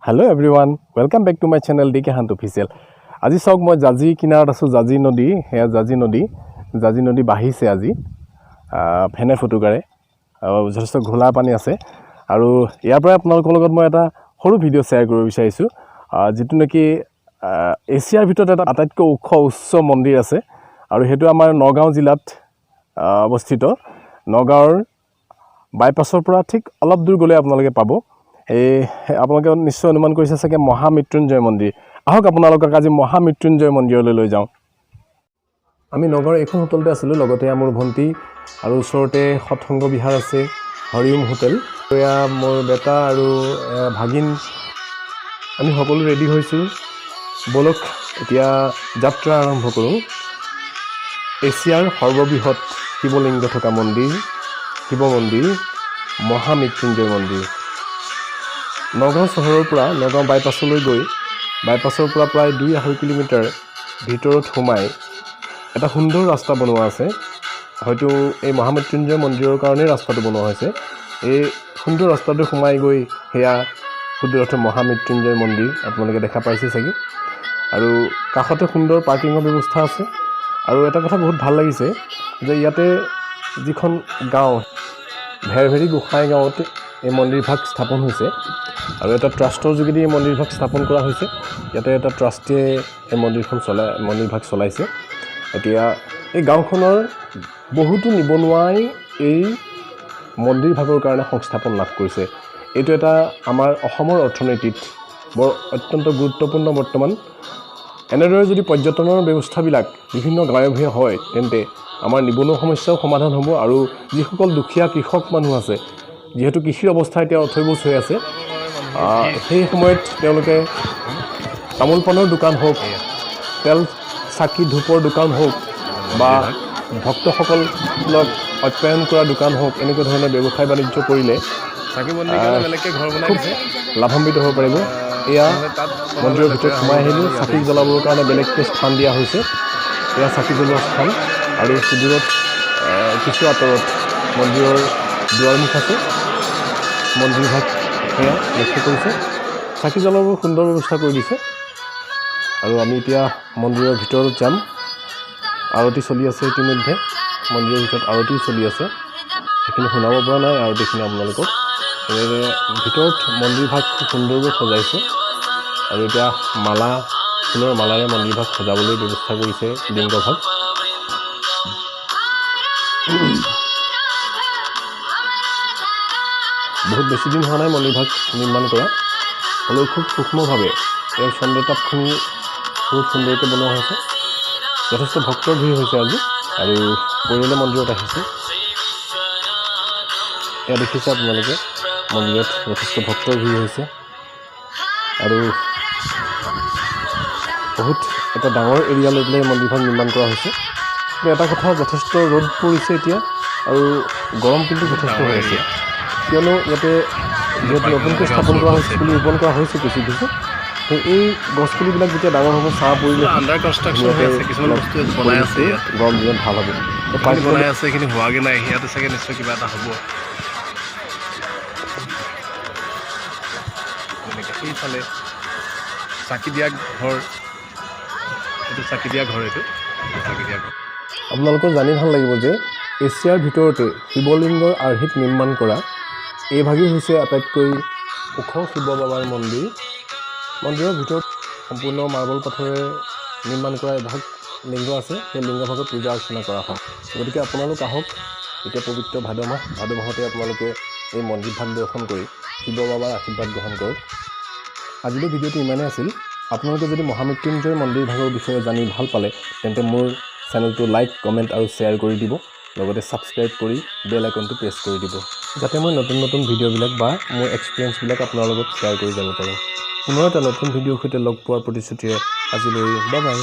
Hello everyone, welcome back to my channel D K hunt official. আজি চাওক, মই জাজি কিনাৰত আছোঁ। জাজি নদী, সেয়া জাজি নদী। জাজি নদী বাঢ়িছে আজি ফেনে ফুটুকাৰে আৰু যথেষ্ট ঘোলা পানী আছে। আৰু ইয়াৰ পৰাই আপোনালোকৰ লগত মই এটা সৰু ভিডিঅ' শ্বেয়াৰ কৰিব বিচাৰিছোঁ, যিটো নেকি এছিয়াৰ ভিতৰত এটা আটাইতকৈ ওখ উচ্চ মন্দিৰ আছে আৰু সেইটো আমাৰ নগাঁও জিলাত অৱস্থিত। নগাঁৱৰ বাইপাছৰ পৰা ঠিক অলপ দূৰ গ'লে আপোনালোকে পাব। এই আপোনালোকে নিশ্চয় অনুমান কৰিছে চাগে, মহামৃত্যুঞ্জয় মন্দিৰ। আহক, আপোনালোকক আজি মহামৃত্যুঞ্জয় মন্দিৰলৈ লৈ যাওঁ। আমি নগাঁৱৰ এইখন হোটেলতে আছিলোঁ, লগতে মোৰ ভণ্টি আৰু ওচৰতে সৎসংগ বিহাৰ আছে, হৰিওম হোটেল। এয়া মোৰ বেটা আৰু এয়া ভাগিন। আমি সকলো ৰেডি হৈছোঁ। ব'লক, এতিয়া যাত্ৰা আৰম্ভ কৰোঁ। এছিয়াৰ সৰ্ববৃহৎ শিৱলিংগ থকা মন্দিৰ, শিৱ মন্দিৰ, মহামৃত্যুঞ্জয় মন্দিৰ। নগাঁও চহৰৰ পৰা নগাঁও বাইপাছলৈ গৈ বাইপাছৰ পৰা প্ৰায় 2-2.5 কিলোমিটাৰ ভিতৰত সোমাই এটা সুন্দৰ ৰাস্তা বনোৱা আছে। হয়তো এই মহামৃত্যুঞ্জয় মন্দিৰৰ কাৰণেই ৰাস্তাটো বনোৱা হৈছে। এই সুন্দৰ ৰাস্তাটো সোমাই গৈ সেয়া সুদূৰত মহামৃত্যুঞ্জয় মন্দিৰ আপোনালোকে দেখা পাইছে চাগে। আৰু কাষতে সুন্দৰ পাৰ্কিঙৰ ব্যৱস্থা আছে। আৰু এটা কথা বহুত ভাল লাগিছে যে ইয়াতে যিখন গাঁও, ভেৰভেৰি গোসাঁই গাঁৱত এই মন্দিৰভাগ স্থাপন হৈছে আৰু এটা ট্ৰাষ্টৰ যোগেদি এই মন্দিৰভাগ স্থাপন কৰা হৈছে। ইয়াতে এটা ট্ৰাষ্টিয়ে এই মন্দিৰখন চলাই, মন্দিৰভাগ চলাইছে। এতিয়া এই গাঁওখনৰ বহুতো নিবনুৱাই এই মন্দিৰভাগৰ কাৰণে সংস্থাপন লাভ কৰিছে। এইটো এটা আমাৰ অসমৰ অৰ্থনীতিত বৰ অত্যন্ত গুৰুত্বপূৰ্ণ। বৰ্তমান এনেদৰে যদি পৰ্যটনৰ ব্যৱস্থাবিলাক বিভিন্ন গাঁৱে ভূঞে হয়, তেন্তে আমাৰ নিবনুৱা সমস্যাও সমাধান হ'ব। আৰু যিসকল দুখীয়া কৃষক মানুহ আছে, যিহেতু কৃষিৰ অৱস্থা এতিয়া অথৈবচ হৈ আছে, সেই সময়ত তেওঁলোকে তামোল পাণৰ দোকান হওক, তেল চাকি ধূপৰ দোকান হওক বা ভক্তসকলক আপ্যায়ন কৰা দোকান হওক, এনেকুৱা ধৰণৰ ব্যৱসায় বাণিজ্য কৰিলে চাকি বন্তিৰ কাৰণে বেলেগকৈ ঘৰ বনাই খুব দিছে। লাভান্বিত হ'ব পাৰিব। এয়া নহ'লে তাত মন্দিৰৰ ভিতৰত সোমাই আহিলোঁ। চাকি জ্বলাবৰ কাৰণে বেলেগকৈ স্থান দিয়া হৈছে। এয়া চাকি জ্বলোৱা স্থান। আৰু সুদূৰত কিছু আঁতৰত মন্দিৰৰ দুৱাৰমুখ আছে। মন্দিৰভাগ সেয়া লক্ষ্য কৰিছে। চাকি জ্বলাবৰ সুন্দৰ ব্যৱস্থা কৰি দিছে। আৰু আমি এতিয়া মন্দিৰৰ ভিতৰত যাম। আৰতি চলি আছে ইতিমধ্যে। মন্দিৰৰ ভিতৰত আৰতিও চলি আছে। সেইখিনি শুনাব পৰা নাই আৰতিখিনি আপোনালোকক। এনেদৰে ভিতৰত মন্দিৰভাগ খুব সুন্দৰকৈ সজাইছে। আৰু এতিয়া মালা, ফুলৰ মালাৰে মন্দিৰভাগ সজাবলৈ ব্যৱস্থা কৰিছে লিংগভাগ। বহুত বেছি দিন হোৱা নাই মন্দিৰভাগ নিৰ্মাণ কৰা। হ'লেও খুব সূক্ষ্মভাৱে ইয়াৰ চন্দ্ৰতাপখিনি বহুত সুন্দৰকৈ বনোৱা হৈছে। যথেষ্ট ভক্তৰ ভিৰ হৈছে আজি আৰু পৰিয়ালে মন্দিৰত আহিছে। এয়া দেখিছে আপোনালোকে, মন্দিৰত যথেষ্ট ভক্তৰ ভিৰ হৈছে আৰু বহুত এটা ডাঙৰ এৰিয়া লৈ পেলাই এই মন্দিৰভাগ নিৰ্মাণ কৰা হৈছে। কিন্তু এটা কথা, যথেষ্ট ৰ'দ পৰিছে এতিয়া আৰু গৰম কিন্তু যথেষ্ট হৈ আছে। কিয়নো ইয়াতে যিহেতু নতুনকৈ স্থাপন কৰা হৈছে, পুলি ৰোপণ কৰা হৈছে কিছু কিছু, সেই এই গছপুলিবিলাক যেতিয়া ডাঙৰ হ'ব, ছাঁ পৰিলে আণ্ডাৰ কনষ্ট্ৰাকশ্যন হৈ আছে। কিছুমান বস্তু বনাই আছে ইয়াত। গৰম দিনত ভাল হ'ব। এইখিনি বনাই আছে, এইখিনি হোৱাগৈ নাই। ইয়াতে চাগে নিশ্চয় কিবা এটা হ'ব। তেনেকৈ সেইফালে চাকি দিয়া ঘৰ, এইটো চাকি দিয়া ঘৰ, এইটো চাকি দিয়া ঘৰ। আপোনালোকৰ জানি ভাল লাগিব যে এছিয়াৰ ভিতৰতে শিৱলিংগৰ আৰ্হিত নিৰ্মাণ কৰা এইভাগেই হৈছে আটাইতকৈ ওখ শিৱ বাবাৰ মন্দিৰ। মন্দিৰৰ ভিতৰত সম্পূৰ্ণ মাৰ্বল পাথৰেৰে নিৰ্মাণ কৰা এভাগ লিংগ আছে। সেই লিংগভাগত পূজা অৰ্চনা কৰা হয়। গতিকে আপোনালোক আহক। এতিয়া পবিত্ৰ ভাদ মাহ, ভাদ মাহতে আপোনালোকে এই মন্দিৰভাগ দৰ্শন কৰি শিৱ বাবাৰ আশীৰ্বাদ গ্ৰহণ কৰক। আজিলৈ ভিডিঅ'টো ইমানেই আছিল। আপোনালোকে যদি মহামৃত্যুঞ্জয় মন্দিৰভাগৰ বিষয়ে জানি ভাল পালে, তেন্তে মোৰ চেনেলটো লাইক, কমেণ্ট আৰু শ্বেয়াৰ কৰি দিব। লগতে ছাবস্ক্ৰাইব কৰি বেল আইকনটো প্ৰেছ কৰি দিব, যাতে মই নতুন নতুন ভিডিঅ'বিলাক বা মোৰ এক্সপিৰিয়েঞ্চবিলাক আপোনাৰ লগত শ্বেয়াৰ কৰি যাব পাৰোঁ। পুনৰ এটা নতুন ভিডিঅ'ৰ সৈতে লগ পোৱাৰ প্ৰতিশ্ৰুতিৰে আজিলৈ বাই বাই।